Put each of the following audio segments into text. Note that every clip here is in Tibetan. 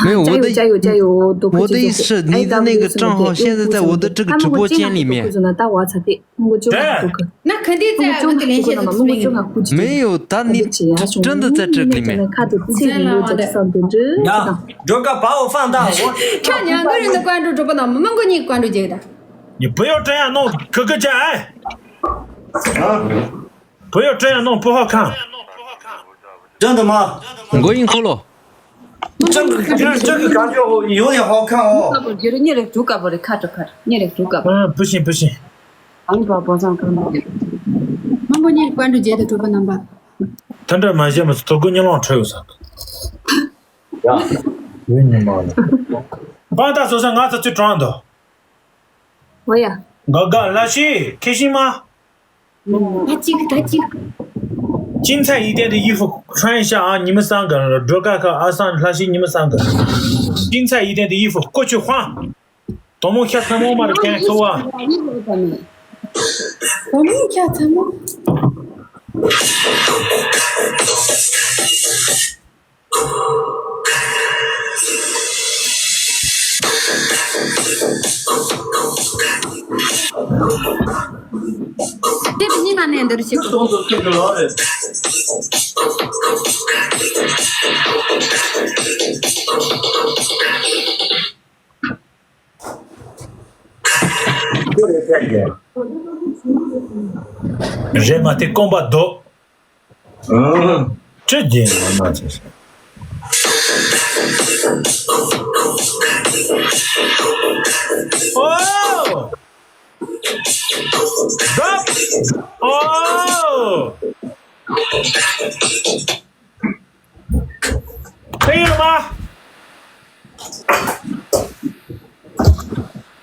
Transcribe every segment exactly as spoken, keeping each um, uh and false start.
哎，我的，加油，加油，加油，多亏我的意思是，你的那个账号现在在我的这个直播间里面。他们会经常给多亏做呢，但我要查的，通过就很多个。那肯定在我的连线都没有。没有，他，你真的在这里面。看着自己有这上等这。呀，这个把我放大，我。差两个人的关注直播呢，我们过年关注这个的。你不要这样弄，哥哥姐，哎。啊。 不要这样弄，不好看。真的吗？我给你扣了。这个，这个，这个感觉有点好看哦。 ཉེ་རེག་དྲུག་དཀར་པོ་རེད། ཁ་དྲོ་ཁ་དྲོ། ཉེ་རེག་དྲུག་དཀར་པོ། ཨ། 不行，不行。 ཨང་པ་པོ་སང་ཀང་། མང་པོ་ཉེ་རེག་པ་འགྲོ་རྗེས་དུ་གྲུབ་པ་རྣམ་པ། ད་འདྲ་མ་བྱས་མ་ཚོ་དོ་ཀུ་ཉི་ལོང་ཁྲོད་ཡོད་ས། ཡ། ཡོད་ཉི་མ་ལ། པང་ད་སོ་སོ་ང་ཚོ་ཚུར་དྲངས་འདུག་ཨོ་ཡ། ག་ག་ལ་ཤི་ཁེ་ཤི་མ། ད་གཅིག་ད་གཅིག 金菜一店的衣服穿一下啊，你们三个，罗嘎嘎、阿桑、拉西，你们三个。金菜一店的衣服过去换。དོ་མོ་ཤ་ཚ་མོ་མར་གན་ཚོ་བ། དོ་མོ་ཤ་ཚ་མོ། དེ་བི་ཉི་མ་ནས་འདིར་ཞིག་རེད་མ་དེ་རྐང་པ་རྡོ། ཨང་། ཅི་བྱེད་ན་མ་བྱེད། ཨོ། ཨོ། ཕ་ཡུལ་མ།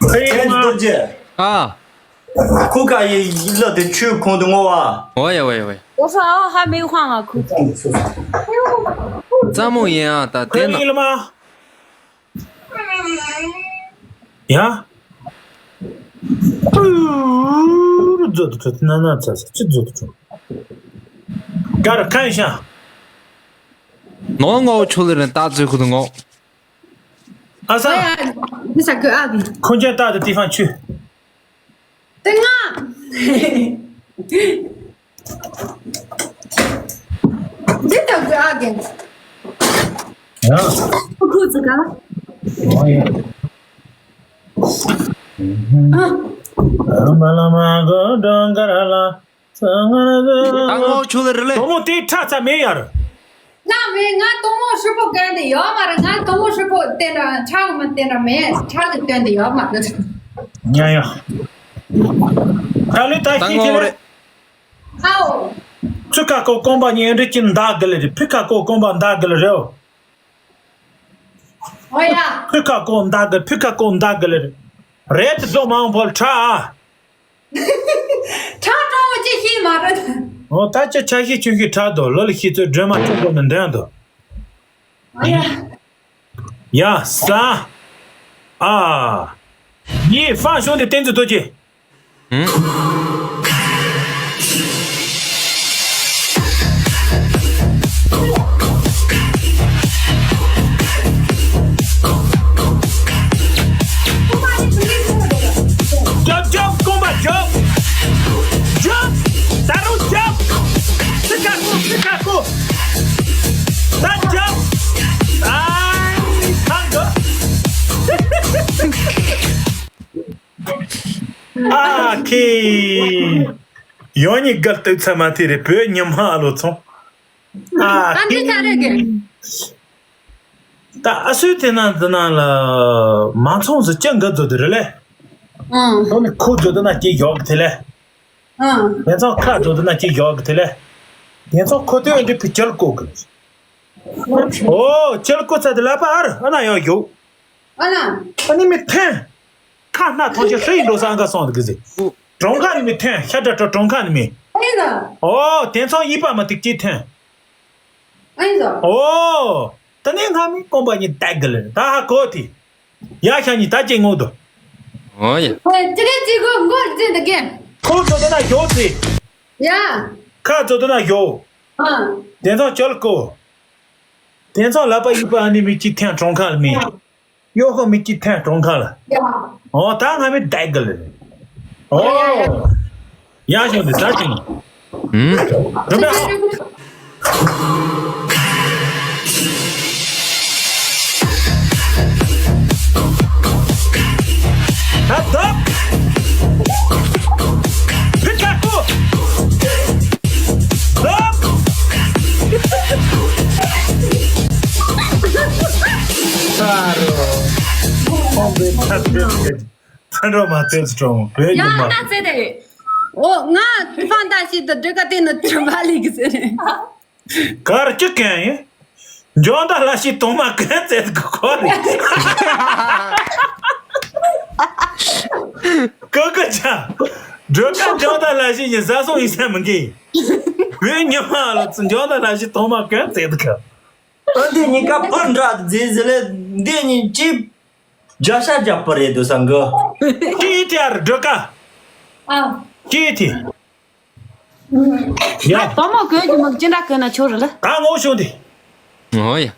ཕ་ཡུལ་མ། རྟོགས་རྒྱལ། ཨ། ཁུ་ཁ་ཡི་ལ་དེ་ཆུ་ཁོང་དུ་ངོ་བ། ཨོ་ཡ་ཨོ་ཡ་ཨོ་ཡ། 我说哦，还没换啊，裤子。 ཙམ་མོ་ཡིན་ཨ། ད་དེ་ན། ཕ་ཡུལ་མ། ཡ། རྫོ་དུ་ཚོ་ན་ན་ཚ་ཚ་ཅི་རྫོ་དུ་ཚོ། གར་ཁན་ཤ། ནོ་ངོ་ཆུ་ལེ་རེན་ཏ་ཚོད་ཁུ་དུ་ངོ་། ཨ་ས། ཨ་ཡ། འདི་ས་གི་ཨ་གི། ཁོང་ཅན་ཏ་དུ་ཏི་ཧྥང་ཆུ། ཏི་ང་། འདི་ལྟ་བུ་ཨ་རྒན། ཡང་། ཁོ་ཁོ་ཚོ་ག་ཨ། ཨ་མ་ལ་མ་གོ་འགྲོ་འགར་ལ། ད་ངོ་ཆུ་ལ་རི་ལེ། དོ་མོ་དེ་ཁྲག་ཚ་མེད་ཡར། ན་མེད། ང་དོ་མོ་ཧྲིལ་པོ་གན་དེ་ཡོད་མ་རེད། ང་དོ་མོ་ཧྲིལ་པོ་བསྟན་ན་ཁྲག་མ་བསྟན་ན་མེད། ཁྲག་གི་སྟོན་དེ་ཡོད་མ་རེད། ཉ་ཡ། ད་ལི་ད་ད་ཤི་ངོ་ཁྱེད་རེད། ཨའོ། ཚུ་ཁ་ཀོ་ཀོང་པ་ཉན་རི་ཅི་འདའ་གི་ལེ་རེད། ཕི་ཁ་ཀོ་ཀོང་པ་འདའ་གི་ལེ་རེད། ཨོ་ཡ། ཕི་ཁ་ཀོ་འདའ་གི། ཕི་ཁ་ཀོ་འདའ་གི་ལེ་རེད། རེད་དེ་ཛོ་མང་བོལ་ཁྲ་ཨ། ཁྲ་ཀྲོང་བོ་ཅི་ཤེས་མ་རེད། ཨོ་ད་ཅི་ཆ་ཤས་ཆུང་ཤས་ཁྲ་དོ་ལོ་ལ་ཤེས་ཚོད་སྒྲོལ་མ་ཁྲོ་གོ་ནི་འདོན་དོ། ཨོ་ཡ། ཡ་ས། ཨ། ཡེ་ཧྥང་ཞུང་དེ་བསྟན་འཛིན་རྡོ་རྗེ། ཧུམ། རྒྱབ་རྒྱབ་རྐང་པ་རྒྱབ། རྒྱབ། ད་རུང་རྒྱབ། ཕི་ཁ་ཀོ་ཕི་ཁ་ཀོ། ད་རྒྱབ། ཨའི་ཐང་ག་ཨ་ཁེ། ཡོང་ཉི་གལ་ཏུ་ཚ་མ་ཐེ་རེ་བོད་ཉི་མ་ཨ་ལོ་ཚོང་། ཨ་ཨ་འདི་ཁེ། ག་རེ་གི། ད་ཨ་སུའི་དེ་ན་འདི་ན་ལ་མ་ཚོང་ཟི་ཅི་འགའ་ཛོ་དེ་རེ་ལེ། ཨང་། ཐོག་ནི་ཁོ་ཛོ་དེ་ན་ཅི་ཡོག་དེ་ལེ། ཨང་། དེ་ཚོ་ཁ་ཛོ་དེ་ན་ཅི་ཡོག་དེ་ལེ། དེ་ཚོ་ཁོ་དོན་འདི་ཕི་ཅལ་ཀོ་གི། ཨོ་ཅལ་ཀོ་ཚ་དེ་ལ་པ་ཨར་ཨ་ན་ཡོག་ཡོག་ཨ་ན། ཨ་ནི་མི་ཐན། ཁ་སྣ་ཐོང་ཆེ་ཧྲི་ཡི་འགྲོ་ས་ཨང་ག་སོང་དེ་གི་ཟི། གྲོང་ཁ་ནི་མི་ཐན། ཤ་དྲ་དྲ་གྲོང་ཁ་ནི་མི། ཨེ་ན། ཨོ་དེ་ཚོ་ཡིད་པ་མ་ཐིག་ཅི་ཐན། ཨེ་ན། ཨོ། ད་ནི་ང་མི་ཀོང་པ་ཉི་ཏག་གི་ལེ། ད་ཧ་གོ་ཐི། ཡ་ཤ་ཉི་ད་ཅི་ངོ་དོ། ཨོ་ཡ། ཨེ་ཅི་རེ་ཅི་གོ་ངོར་ཅི་འདི་གན། ཁོ་ཚོ་དེ་ན་ཡོག་ཟི། ཡ། ཁ་ཚོ་དེ་ན་ཡོག་ཨ། དེ་ཚོ་ཅལ་ཀོ། དེང་སང་ལག་པ་གཡུག་པ་ཨ་ནི་མི་གཅིག་ཐེངས་གྲོང་ཁ་ལ་མིན། གཡོག་ཁོ་མི་གཅིག་ཐེངས་གྲོང་ཁ་ལ། ཡ། ཨོ་ད་ང་མི་བསྡད་གི་ལ། ཡ་ཡ་ཡ། ཨོ། ཡ་ཞོ་འདི་ཟ་ཅིང་། ཧུམ། རུམ་པ། ད་ད། ཕི་ཀ་ཀུ། ད། ད་རོ། ཁོང་པའི་ཐབས་ཀྱི། ཕན་རོགས་མ་ཐེབས་སྲུང་བོད་ཉི་ཡང་མ། ང་ཚེ་དེ། ཨོ་ང་ཧྥང་ཏ་ཤི་དང་འདྲི་ཀ་དེ་ནི་གྲུབ་པ་ལས་གི་ཟེར། གར་ཅི་གན་ཡིན། འཇོན་ད་ལ་ཤི་དུང་མ་གན་ཚེ་དེ་གི་ཁོ་རེད། ཀ་ཀ་ཅག་འགྲོ་ཀ་འཇོན་ད་ལ་ཤི་ཡིན་ཟ་སོང་ཡིན་ས་མི་འགི། བོད་ཉི་མ་ལ་ཚུ་འཇོན་ད་ལ་ཤི་དུང་མ་གན་ཚེ་དེ་གི། ཨ་འདི་གཉིས་ཀ་པར་འདྲ་མཛེས་ཟེར་ལེ་འདི་གཉིས་ཅི། བརྒྱ་ཤ་རྒྱབ་པ་རེད་འདུག་ས་འགོ། ཅི་ཡི་ཏི་ཨར་འགྲོ་ཀ་ཨ། ཅི་ཡི་ཏི། ཡ། དོ་མོ་གོས་ཀྱི་མིག་ཅི་འདྲ་གོས་ན་ཆོག་རེད་ལ། ད་ངོ་ཤོང་དེ། ངོ་ཡ།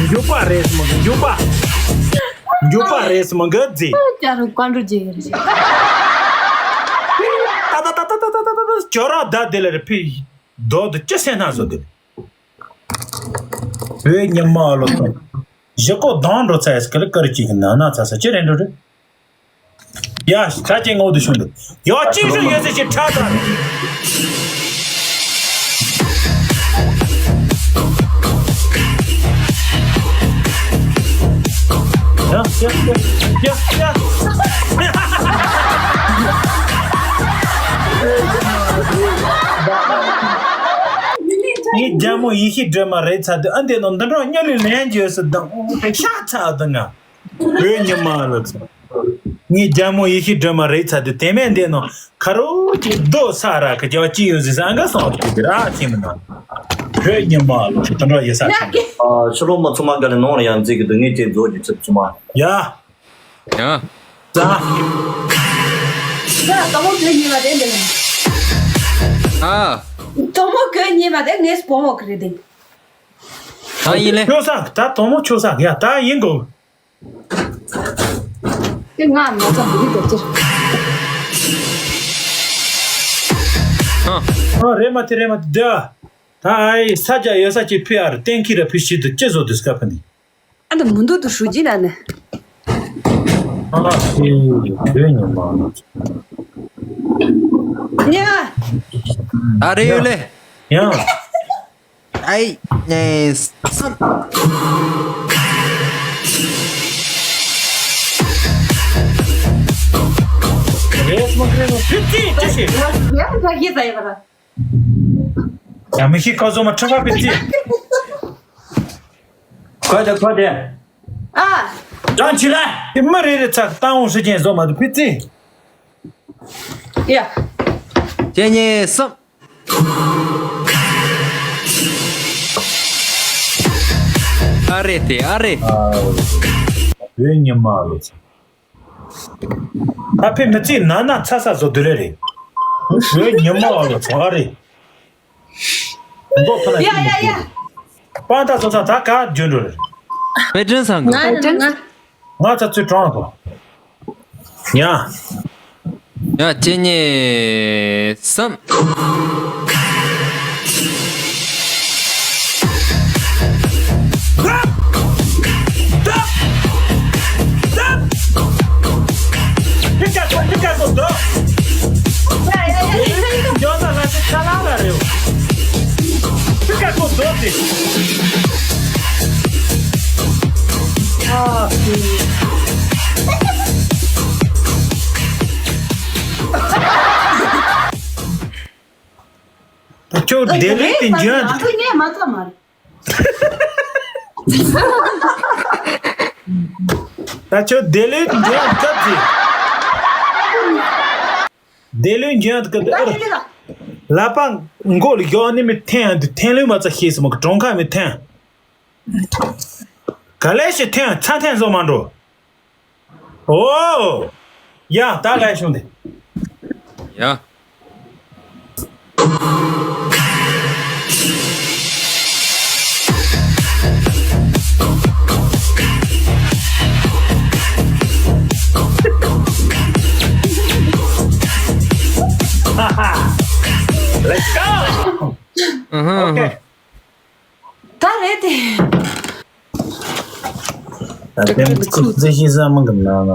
མགྱོགས་པ་རེད་མོ་མགྱོགས་པ། མགྱོགས་པ་རེད་མོ་འགའ་རྫི། ཅ་རུ་ཀ་འགྲོ་རྒྱུ་ཡོད་རེད། ཏ་ཏ་ཏ་ཏ་ཅོ་ར་ད་དེ་ལ་རེ་ཕི་རྡོ་དུ་ཅི་སེ་ན་བཟོ་དེ། བོད་ཉི་མ་ཨ་ལོ་ཏོ། བཞི་ཀོ་གདོང་འགྲོ་ཚ་ཡ་སི་ཀི་ལི་ཀར་གཅིག་གི་ནང་ན་ཚ་ས་ཅི་རེད་འགྲོ་རེད། ཡ་ཁྲ་ཅན་ངོ་དུ་ཤོང་འདུག་ཡ་གཅིག་ཤོ་ཡོད་ཟེར་ཞིག་ཁྲ་ཚ། ཡ་ཡ་ཡ་ཡ་ཡ། ངའི་རྒྱལ་མོ་ཡེ་ཤེས་སྒྲོལ་མ་རེད་ཚ་དུས་ཨ་འདི་ནང་འདི་འདྲ་སྙ་ལུས་ལན་བརྗོད་སུ་དང་ཤ་ཚ་དང་ང་། བོད་ཉི་མ་ལ་ཚ། ངའི་རྒྱལ་མོ་ཡེ་ཤེས་སྒྲོལ་མ་རེད་ཚ་དུས་དེ་མེད་འདི་ནང་ཁ་རོ་ཅིག་རྡོ་ས་ར་ཁ་ཅག་ཅི་ཡོད་ཟེར་ས་འགའ་སོང་ཅིག་ར་ཁྱིམ་ནང་། བོད་ཉི་མ་ལ་ཚ་དང་འདྲ་ཡོད་ས་ཁྱིམ། ཨ་ཕྱི་ལོགས་མ་ཚང་མ་ག་ལེ་ནང་ལ་ཡང་འཛིག་གི་འདུག་ངས་དེ་རྫོགས་ཀྱི་ཚིག་ཚང་མ། ཡ། ཡ། ཟ། ཡ་དོ་མོ་གོས་ཉེས་པ་དེ་འདི་ལ། ཨ། དོ་མོ་གོས་ཉེས་པ་དེ་ངས་སྤོ་མོ་གི་རེད་དེ། ཨ་ཡིན་ལེ། ཆོས་ས་ད་དོ་མོ་ཆོས་ས་ཡ་ད་ཡིན་གོ། དེ་ང་མ་ཚང་བུ་རི་དེ་ཅིར། ཨ། ཨ་རེད་མ་དེ་རེད་མ་དེ་ད། ད་ཨའི་ས་རྒྱ་ཡོད་ས་ཅིག་ཕི་ཨར་ཏན་ཁི་ར་ཕི་ཤི་དུ་ཅི་བཟོ་དུས་སྐབས་ནི། ཨ་ད་མུ་འདུག་ཏུ་ཧྲུ་ཅི་ན་ནི། ཨ་ཧེ་བོད་ཉི་མ་ལ་ཚ། ཉ། ཨ་རེ་ཡོད་ལེ། ཡང་། ཨའི་ནས་སམ། རེས་མོ་ཀྲེ་ནོ་ཕི་ཏི་ཅི་ཤེས། ཡ་ཡ་ཡ་ཡ་ཡ། ཡ་མི་ཤི་ཁ་བཟོ་མ་ཁྲི་ཁ་ཕི་ཏི། ཁོ་དེ་ཁོ་དེ། ཨ། ཀྲང་ཆི་ལ། དེ་མི་རེ་རེ་ཚ་ཏང་འོང་ཧྲི་ཅན་བཟོ་མ་དུ་ཕི་ཏི། ཡ། ཅེ་ཉེ་སམ། ཨ་རེ་དེ་ཨ་རེ། བོད་ཉི་མ་ལོ་ཚ། ཨ་ཕི་མི་ཚེ་ན་ན་ཚ་ས་བཟོ་དུ་རེ་རེ། བོད་ཉི་མ་ལོ་ཚ་ཨ་རེ། མགོ་ཕ་ན་ཡ་ཡ་ཡ། པང་ད་བཟོ་ས་ད་ག་རྒྱུ་འགྲོ་རེ། པེ་ཀྲིན་སང་གི། ང་ང་། ང་ཚ་ཚུལ་དྲང་དོ། ཡ། ཡ་ཅེ་ཉེ་སམ། ཁྱོད་བདེ་ལེགས་དེ་འཇོན། ང་ཚོ་ངས་མ་ཚོ་མ་རེད། ད་ཁྱོད་བདེ་ལེགས་འཇོན་སྐབས་ཀྱི། བདེ་ལེགས་འཇོན་སྐབས་ཀྱི། ལག་པ་མགོ་ལ་ཡོག་ནི་མི་འཐེན་ཡང་འདི་འཐེན་ལུས་མ་ཚ་ཤེས་སི་མ་གི་གྲོང་ཁ་མི་འཐེན། ག་ལེ་ཞིག་འཐེན་ཚ་འཐེན་བཟོ་མ་འགྲོ། ཨོ། ཡ་ད་ལེ་ཤོང་དེ། ཡ། Let's go. ཨ་ཧ། ཨོ་ཁེ། ད་རེད་དེ། ད་དེ་མི་ཚོ་རྩི་ཤིང་ཟ་མང་གི་ན་ན།